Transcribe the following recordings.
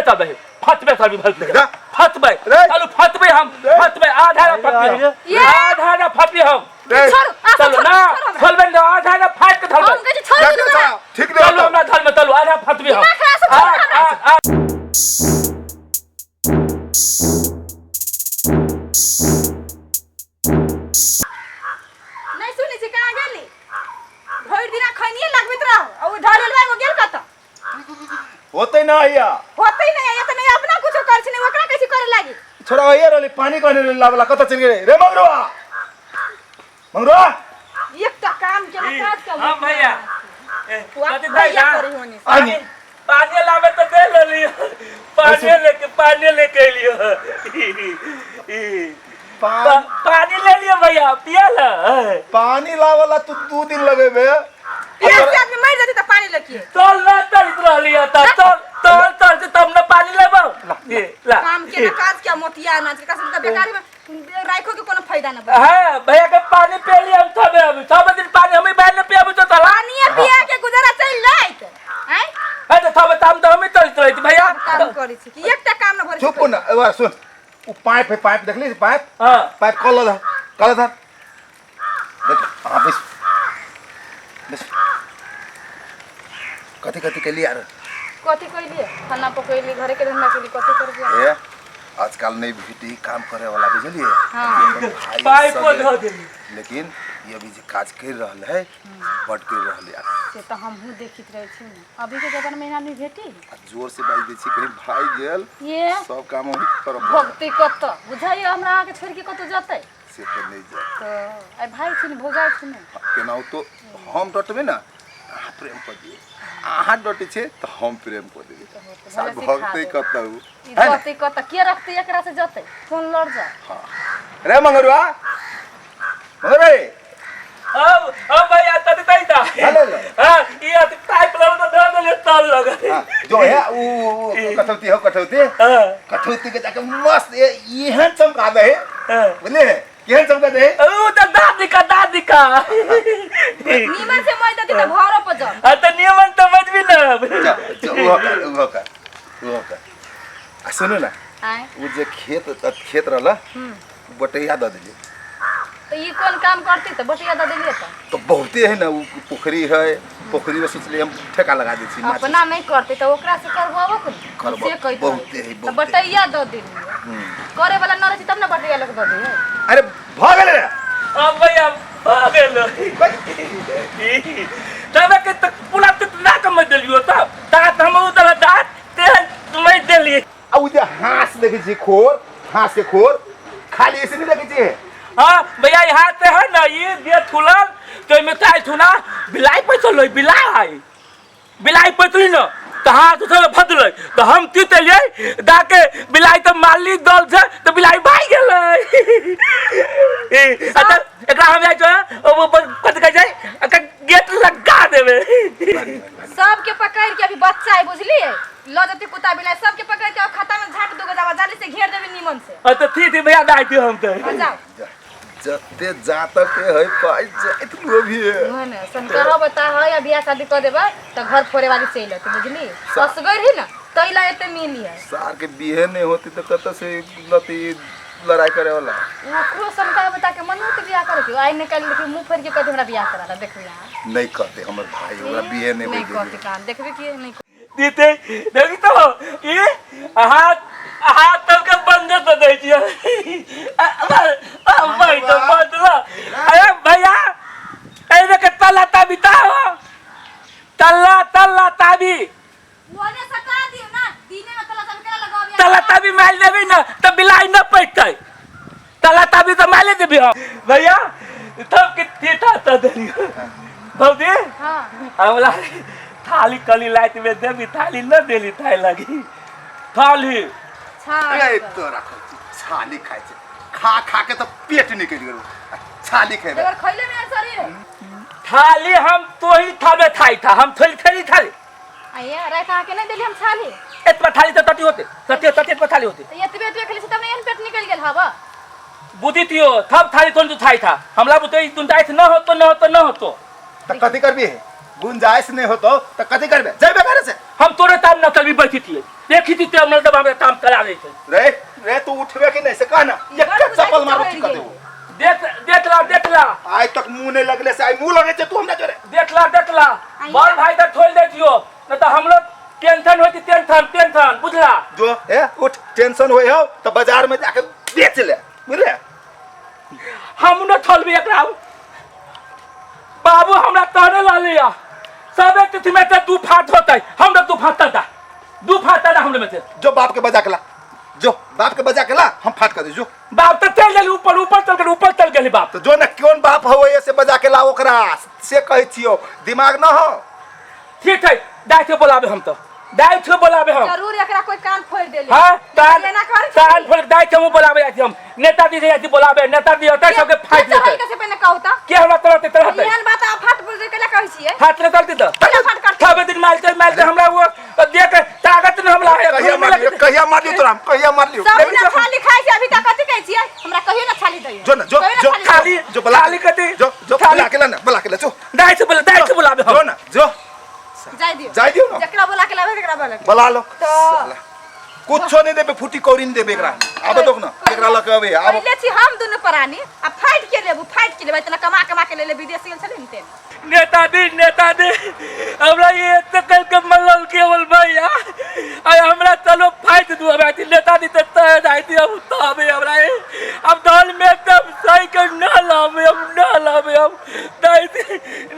तलबै फतबे तलबी भल देखा। फतबै रे। चलू फतबै हम रे। फतबै आधा ना फतबै हम ये। आधा ना फतबै हम रे छोड़ू आ चलू ना छोड़बै ना आधा ना फाट के धरबै हम कहै छी छोड़ देख दिनू छोड़ा, ठीक नहीं चलू होतो। हमरा धर में चलू आधा फतबै हम दिमाग खराब से आ छोड़ू आ आ नहीं सुनै छी कहाँ गेली भरि दिना खैनिये लगबैत रहो आ ओ ढरेलवा एगो गेल कतऽ होते ना आइया होतै नहीं आया तऽ नहीं अपना कुछो कर छी नहीं ओकरा कैसे करे लागी छोड़ा आइया रहली पानी कहने रहली लावला कतऽ चलि गेलै रे मंगरुआ मंगरुआ एकटा काम के ना काज के हाँ भैया ए, कथी भैया भैया करी होनी आनी पानी लावे तो दे लेलियो पानी लेके एलियो ई, पानी ले लियो भैया पिया ल पानी लावला तू 2 दिन लगेबे। प्यास से आदमी मर जेतै तऽ पानी लकिए। चल ना चलत रहलियो त चल चल चल से तब ना पानी लेबो ए, ला काम के ना काज के मोतिया अनाज के कसम तऽ बेकारी में राखो के कोनो फायदा ना बा। हाँ भैया के पानी पी लियो हम सब अभी सब दिन पानी हम ही बाहर न पियाबो तो तला पानिये पिया के गुजारा चलि जाइत आँय। है तो सब ताम तो हम ही चलत रहत भैया। काम करै छी कि एकटा काम न भरै चुप ना ए बार सुन, उ पाइप है, पाइप देखली पाइप? हाँ। पाइप कल धर, कल धर, देख। हाँ बैस बैस, कथी कथी कैली यार? कथी कैलिए? खाना पकैली, घरे के धंधा कैली, कथी करबियै? ए आजकल नहीं भेटी काम करे वाला, बुझलिए? हाँ। ये अपन भाई पाइपो सगे- धो देली। लेकिन ये अभी जे काज कर रहल है बड कर रहल यार। से तऽ हमहूँ देखैत रहै छी ने, अभीके जमानामे एहन आदमी भेटी? आ जोर से बाजि दै छी कहीं भाई गेल। ये सब काम वही करब। भगतै कतऽ बुझाइए हमरा अहाँके छोड़ि के कतऽ जेतै? से तऽ नहि जाय। तऽ आइ भाय छी ने, भौजाइ छी ने। केनाहितो हम डटबै ने, अहाँ प्रेम कऽ दियौ, अहाँ डटै छियै तऽ हम प्रेम कऽ देबै। भले सिखा भगतै देब। कतऽ ई है ने? जतै कतऽ, के रखतै एकरा से जतै फोन लड़ जा। हाँ रे मंगरुआ, मंगरुआ रे। अब अब भैया तब तई ता। Hello, hello. हां ई अति पाइप लग तो धो देले तल लग। हाँ, जो है उ कठौती हो, कठौती। हां। कठौती के जाके मस्त ये एहन चमका दे है। हां। बुझलिए, केहन चमका दे है? ओ त दादी का, दादी का। नीमन से मर देती तऽ घरो पर जाओ। आ त नियमन त बजबी न। जा जा, उहो कर, उहो कर, उहो कर। आ सुनू ना। आँय। उ जे खेत खेत रहल, उ बटैया दऽ देलियै। तऽ ई कोन काम करती तऽ बटैया दऽ देलियै तऽ? तो बहुते है ना, उ पोखरी है, पोखरी में सोचलियै हम ठेका लगा दै छी माछ। अपना नहीं करते तऽ ओकरा से करवाबो के करबो, से कहैत बहुते है, रहै। बहुते। तऽ बटैया दऽ देलियै, करे वाला न रहै छै तब ने बटैया लोक दऽ दियै। अरे भऽ गेलै रे। अब भैया भऽ गेल तब के त पूरा त ना कम देलियो तब तात हम उ दल दात तेहन मैं देलिए। आ उ जे हाँस देखै छी, खोर, हाँस के खोर खाली ऐसे नहीं देखै छी। हाँ भैया यहाँ से है ना, ये दे थुलल तो में ताई थुना बिलाई पैसल बिलाई बिलाई पैतली न तो हाथ उठल फदलै तो हम की तेलिए दाके बिलाई तो मारली दल से तो बिलाई भाग गेलै। ए अच्छा एकरा हम जाइ छै ओ कथि कहै छै एकरा गेट लगा देबै। सबके पकड़ के अभी बच्चा है बुझलिए, ल जते कुत्ता बिलाई सबके पकड़ के खाता में झाट दोगे, जावा जाली से घेर देबे नीमन से। हाँ तो ठीक है भैया, दाइ दियौ हम तो। हाँ, जाओ। जते जातक के है पाइ जाइत लोभी है। नहीं नहीं संकरो बता है या बियाह शादी कर देबे तऽ घर फोड़े वाली चलि अयतै बुझली, असगर ही ना तै ला एते मिली है। सार के बिहे नहीं होती तो कतऽ से लती लड़ाई करे वाला। ओकरो सनका बता के मन होते बियाह करे के, आइ निकालि देखी मुंह फेर के कहते हमरा बियाह करा ला, देखबी अहाँ। नहीं कहते हमर भाई ओकरा बिहे नहीं नहीं होई। कहते कहाँ देखबी कि नहीं। दीते देखी तो ई हाथ हाथ तब के बंद तो दै छियै भाई तो बंद ला। अरे भैया ए देख तल्ला ताबी ता हो तल्ला तल्ला ताबी ओने सटा दियो ना दिने में तला तब केना लगाबी। तल्ला ताबी मारि देबी ना त बिलाई न पैतै, तल्ला ताबी त मारि देबी हम भैया तब के थीता त देलियो भौजी। हाँ। हमरा थाली कली लाइट में देबी, थाली न देली थाई लगी थाली। ए तोरा कहै छी, छाली खाइ छै, खा खा के तऽ पेट निकलि गेल आ छाली खेबै। अगर खइले में शरीर है। थाली हम तो ही थाले थाई था हम थोड़ी थोड़ी थाली। आइए रात अहाँके नहीं देली हम छाली। एतबा थाली तऽ तटी होते तते तते एतबा थाली होते। तऽ एतबे एतबे खेली से तब नहीं एहन पेट निकलि गेल हवा। बुद्धि तियो थब थाली तोन तो थाई था हमला बुते गुंजाइश न होतो न होतो न होतो। तऽ कथी करबी? गुंजाइश नहीं होतो तऽ कथी करबे? जइबे घरे से। हम तोरे ताम न चलबी बैठी थिए। देखी थी ते हमरा दबा में काम करा दै छै। रे रे, तू उठबे कि नहीं से कह ना, ई बड़ एक बुझाइ चप्पल छै मारो चढ़ि ठीक कर गेल। देबो। देख देखला देखला। आइ तक मुंह नहीं लगले से आइ मुंह लगे छै तू हमरा जोरे। देखला देखला, बड़ भाई तऽ छोड़ दै छियो न तऽ हमरो टेंशन होती, टेंशन टेंशन, बुझला? जो ए उठ, टेंशन होय हो तो बाजार में जाके बेच ले, बुझले? हम न थलबी एकरा बाबू, हमरा तहने ला लिया सबे तिथि में ते दू फाट होतै, हमरा दू फाट दा, दू फाट दा हमरे में से। जो बाप के बजा के ला, जो बाप के बजा के ला, हम फाट कर दे जो। बाप तो चल गेली ऊपर, ऊपर चल गेली, ऊपर चल गेली बाप। तो जो ना, कौन बाप हो से बजा के ला ओकरा से कहै छियो, दिमाग न हो। ठीक है, दाइ के बोलाबे हम, तो दाइ के बोलाबे हम। जरूर एकरा कोई कान फोड़ देले। हाँ, कान एना कर। कान फोड़ दाइ के हम बोलाबे जाइ छी, हम नेताजी से जाइ छी बोलाबे, नेताजी होतै सबके फाटि जेतै। कैसे पहिने कहू त? के हमरा तरह तरह एहन बात आ फाट बोल के कहै छियै? हाथ ले चलती तऽ केना फाट करतै? छबे दिन मारते मारते हमरा वो देख ताकत न हमरा है। कहिया मारलियो, कहिया मारलियो तोरा हम, कहिया मारलियो? सब दिना छाली खाइ छै, अभी तक कथी कहै छियै? हमरा कहियो ना छाली दैयै। जो ना, जो कहियो ना जो छाली खाली जो बुला खाली कथी? जो जो खाली बुला के ला ना, बुला के ला जो। दाइ से बोला, दाइ से बोलाबे हम। जो ना जो। जाय दियो। जाय दियो ना। जकरा बोला के लाबे तकरा बोला के। बुला लो। तो साला। कुछो नहीं देबे, फूटी कौड़ी नहीं देबे एकरा। आबे देख ना, एकरा लऽ के अबे आब। पहिले छी हम दुनू प्राणी आ फाइट के लेबू, फाइट के लेबै, इतना कमा कमा के लेले विदेश गेल छलै ने तेन। नेताजी, नेताजी, हमरा ये एते कल के मलल केवल भैया आय हमरा चलो फाइट दू हमरा थी नेताजी ते तय जाय थी। अब तो अबे हमरा ये अब दल में तब सही के न लाबे, अब न लाबे। अब जाय थी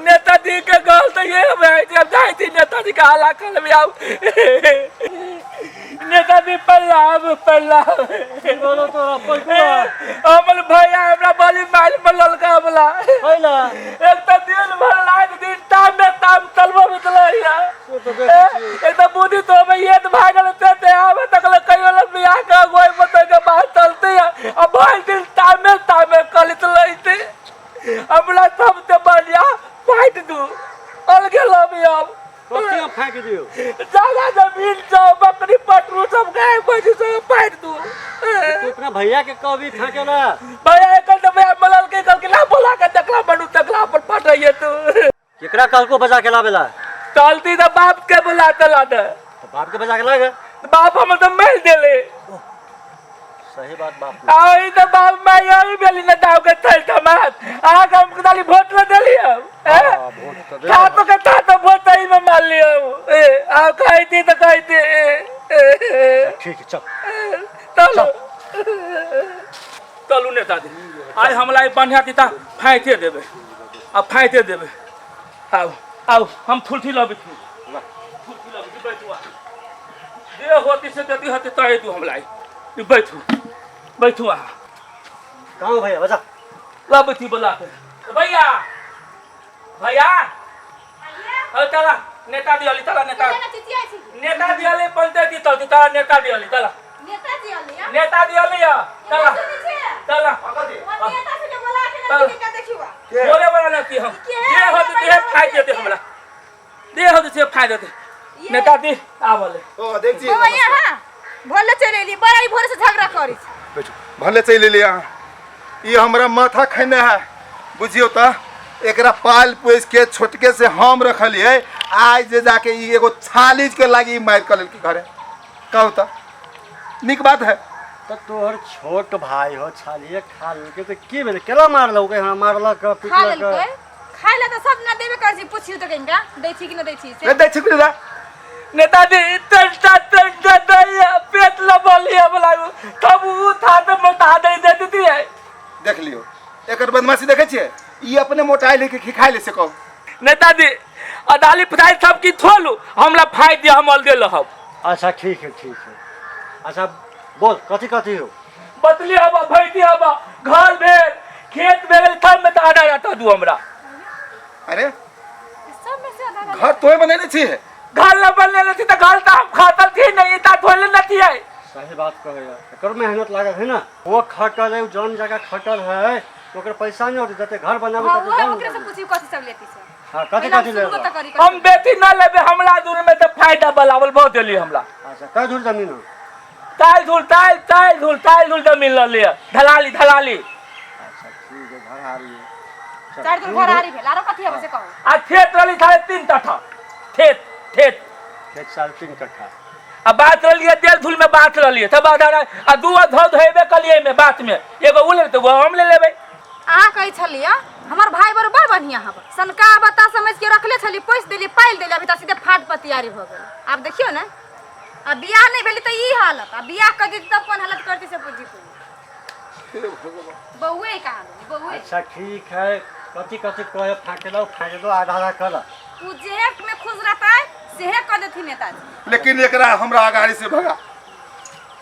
नेताजी के गल तो ये हम आय थी, अब जाय थी नेताजी के हाला कर में। अब नेताजी प्रणाम, प्रणाम। बोलो तोरा पैसा। हमर भैया हमरा बलि मार मलल का हमला। कैला? एक तऽ दिन भर राति दिन ताम में ताम तलबो बितलै या। से तऽ देखै छियै। एक तऽ बुद्धि तो में ये तऽ भागल ते ते आवे तक ले कहियो लग बियाह के गोई बतै के बात चलते या। आ भरि दिन तामे तामे कलित लैते हमरा सब ते बढ़िया फाटि दू अलगे लबी अब। कथी हम फाँकि दियौ? ज्यादा जमीन सब बकरी पटरू सब गाय भैंसी सब फाटि दू। तू अपना भैया के कहबी फाँकेला? भैया एकर तऽ भैया मलल के कहलकै ला बोला के देखला बनू तकला पर पटैये तू। केकरा कहलको बजा के लाबेला? चलती तऽ बाप के बोला चला दे। तऽ बाप के बजा के लागे। बाप हमर तऽ मारि देले। सही बात बाप ने। आ ई तऽ बाप माय यही भेली ने दाव के थल थमात अहाँ के हम खाली वोट न देली हम। हाँ, वोट तऽ देले। था तो के था तो वोट सही में मार लियो। ए आ कहती तऽ कहती। ठीक है, चल। चलो चलू नेताजी, आइ हमरा ई बढ़िया तीता फाइते देबै आ फाइते देबै। आउ आउ, हम थुलथी लबै छी, थुलथी लबै छी। बैठू अहाँ, जे होती से देती होती तहे दू हमरा। ई बैठू, बैठू अहाँ। कहाँ भैया बजा? लबै छी बोला के। भैया, भैया, अरे चला नेता दियाली, चला नेता। केना चिचियाइ छी? नेता दियाली पंचायती चलती, चला नेता दियाली, चला। नेताजी अली आ? नेता दियाली या चला। सुनै छियै? चला। ओ नेता सबके बोला के ना के देखियो। बोले वाला नहीं हम। के जे होते ते फाइ देते हमरा, जे होते से फाइ देते। नेताजी आवले। ओ देख जी। ओ भैया, हां भोले चलि एली, बड़ा ई भोरे से झगड़ा करै छै। बैठू। भले चलि एलियै अहाँ, ई हमरा माथा खेने है बुझियौ तऽ। एकरा पाल पोसि के छोटके से हम रखलियै, आइ जे जाके ई एगो छालीज के लागी ई मारि कऽ लेलकै घरे। कहू तऽ नीक बात है? तऽ तोहर छोट भाई हो, छालिए खा लेलकै तऽ की भेलै? केला मारलकै? हमरा मारलक? खा पिटलक? लेलकै, खाइ ला तऽ सब ना देबे करै छी। पुछियौ तऽ कनिका, दै छी कि न दै छी से। रे, दै छी कि नहि? नेताजी तंटा तंटा दैया पेट लबलिया बोला तब उ था तो मोटा दे दे देती है। देख लियौ एकर बदमाशी, देखै छियै? ई अपने मोटाइल है कि खिखाइ ले से कहू। नेताजी अदाली फसाई सब की थोलू हमरा फाइ दिया, हम अलगे रहब। अच्छा ठीक है, ठीक है। अच्छा बोल, कथी कथी हो? बतली हवा भैती हवा घर भेल खेत भेल सब में तऽ आधा आधा दू हमरा। अरे सब में से आधा। घर तोहे बनेने छी? घर न बनेने छी तऽ घर तऽ हम खातल थी नहीं ता धोले न थी है। सही बात कहे यार, एकर मेहनत लागल है ना। वो खटल है, जौन जगह खटल है ओकर पैसा नहीं होते, जते घर बनावे हां तते वो जौन ओकरे से पूछियौ कथी सब लेती से। हाँ, कथी पहिले हम कथी सुनबो लेबा? तऽ करी। हम बेटी न लेबे, हमरा दूर में तऽ फायदा बलावल बहुत देली हमरा। अच्छा, कै धूर जमीन हो? ताल धूल ताल ताल धूल ताल धूल जमीन ल लिअ, धलाली धलाली। अच्छा ठीक है, घर आ रही है। चारि दिन घरारी भेल, आरो कथी हबे से कहू। आ खेत रहली 3.5 कट्ठा खेत, खेत। खेत 3.5 कट्ठा। आ बात रहलियै तेल धूल में बात रहलियै तब आधा आ दू धो धोएबे कलियै में बात में एगो उ लेते एगो हम ले लेबै। अहाँ कहै छलियै हमर भाई बड़ बड़ बढ़िया हब सनका बता समझ के रखले छली, पैस देली, पाइल देली, अभी तक सीधे फाट पर तैयारी भऽ गेल। आब देखियौ ने, आ बियाह नहि भेलै तऽ ई हालत, आ बियाह कर देती तब कोन हालत करती से बुझी बउए कहाँ देली बउए। अच्छा ठीक है, कथी कथी कहे फाँके दो, फाँके दो, आधा आधा कर। उ जेहे में खुश रहता है सेहे कर देथिन नेताजी। लेकिन एकरा हमरा अगाड़ी से भगा,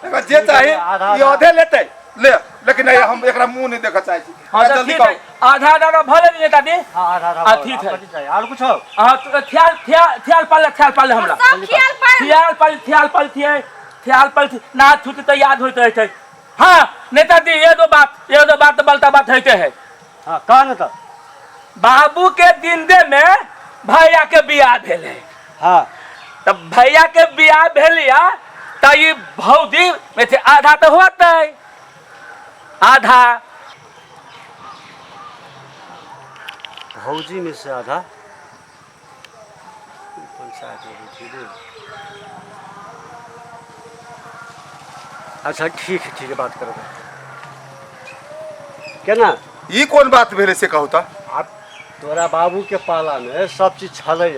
एकरा जे चाही आधा ई आधे लेतै ले, लेकिन नहीं हम एकरा मुंह नहीं देखऽ चाहै छी। हाँ तो जल्दी ठीक है, कहू। आधा आधा भले नेताजी। हाँ आधा आधा। हाँ, ठीक है। कथी चाहिए और कुछ हो? हाँ तो ख्याल ख्याल ख्याल पाले, ख्याल पाले हमरा सब ख्याल पायल। ख्याल पाल, ख्याल पाल थिए, ख्याल पाल थी ना छूट तो याद होते रहते। हाँ नेताजी ये दो बात, ये दो बात बलता बात होते है। हाँ कह न तो बाबू के दिन दे में भैया के बियाह भेलै। हाँ तब भैया के बियाह भेलिया त ई भौजी में से आधा तो होतै, आधा भौजी में से आधा पंचायत में बैठी रे। अच्छा ठीक है, ठीक है, बात करो केना। ई कोन बात भेलै से कहू तऽ। आप तोरा बाबू के पाला में सब चीज छलै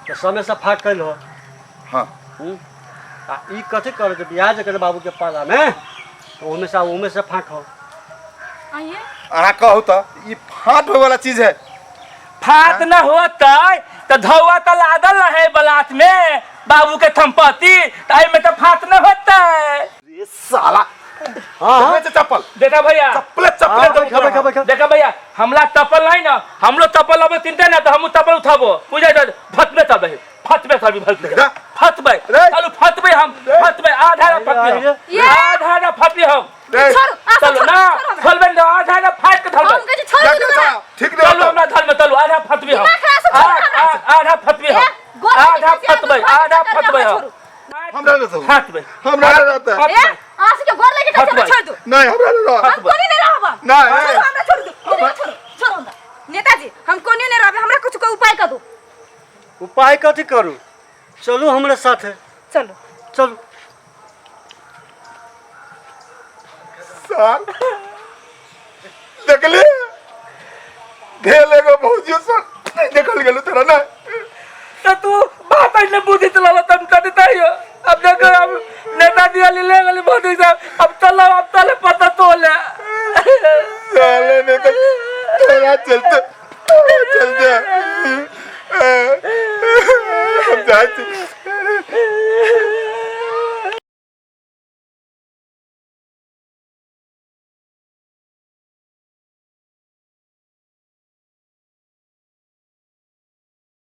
तऽ समय से फाक कैल हो। हाँ। आ ई कथी करे जे बियाह जे करे बाबू के पाला में तो ओमे से ओमे से फाक हो। आइए अहाँ कहू तऽ ई फाट होय वाला चीज है। फाट न होतै तऽ धौआ तऽ लादल रहे बलात में बाबू के संपत्ति, तऽ एहिमे तऽ फाट न होतै। रे साला। हाँ, हाँ। देखै छै चप्पल। देखा भैया। चप्पले चप्पले हाँ, देबो बैठा, तोरा। बैठा, बैठा। देखा भैया हमला चप्पल नहीं ना, हमलो चप्पल अब चिंता ना तो हम चप्पल उठाबो बुझे तो फतबे तब है, फतबे तब फतबे देखा। फतबे रे। चलो फतबे हम रे। फतबे आधा ना फतबे हम। रे। आधा ना फतबे हम। रे। छोड़ू, आ, चलो छोड़ू, ना छोड़ू हमरा। खोलबे ना आधा ना फाट के धरबे। हम कहै छी छोड़ देख दू बेटा, हमरा। ठीक नहीं चलो होता। हमरा धर में चलो आधा फतबे हम। दिमाग खराब से छोड़ू हमरा। आधा फतबे हम। ए, गोर लगे आधा छी, आधा फतबे, फाट आधा के फतबे हम। छोड़ू। हमरा नहीं रहता। फतबे। हमरा नहीं रहता। ए, अहाँ सबके गोर लगे कहै छी, हमरा छोड़ दू। नहीं हमरा नहीं रहता। हम कोनी नहीं रहब। नहीं, छोड़ू ए। हमरा, छोड़ दू। छोड़ू, छोड़ू, छोड़ू हमरा। नेताजी हम कोनी नहीं रहब, हमरा कुछ को उपाय कर दू। उपाय कथी करू, चलू हमरे साथे। चलो चलू। सर देखली भेल एगो भौजी सर नहीं देखल गेलो तोरा ना। तो तू बात नहीं बुद्धि चला तम तब तब अब देखो अब नेताजी वाली ले गली भौजी साहब।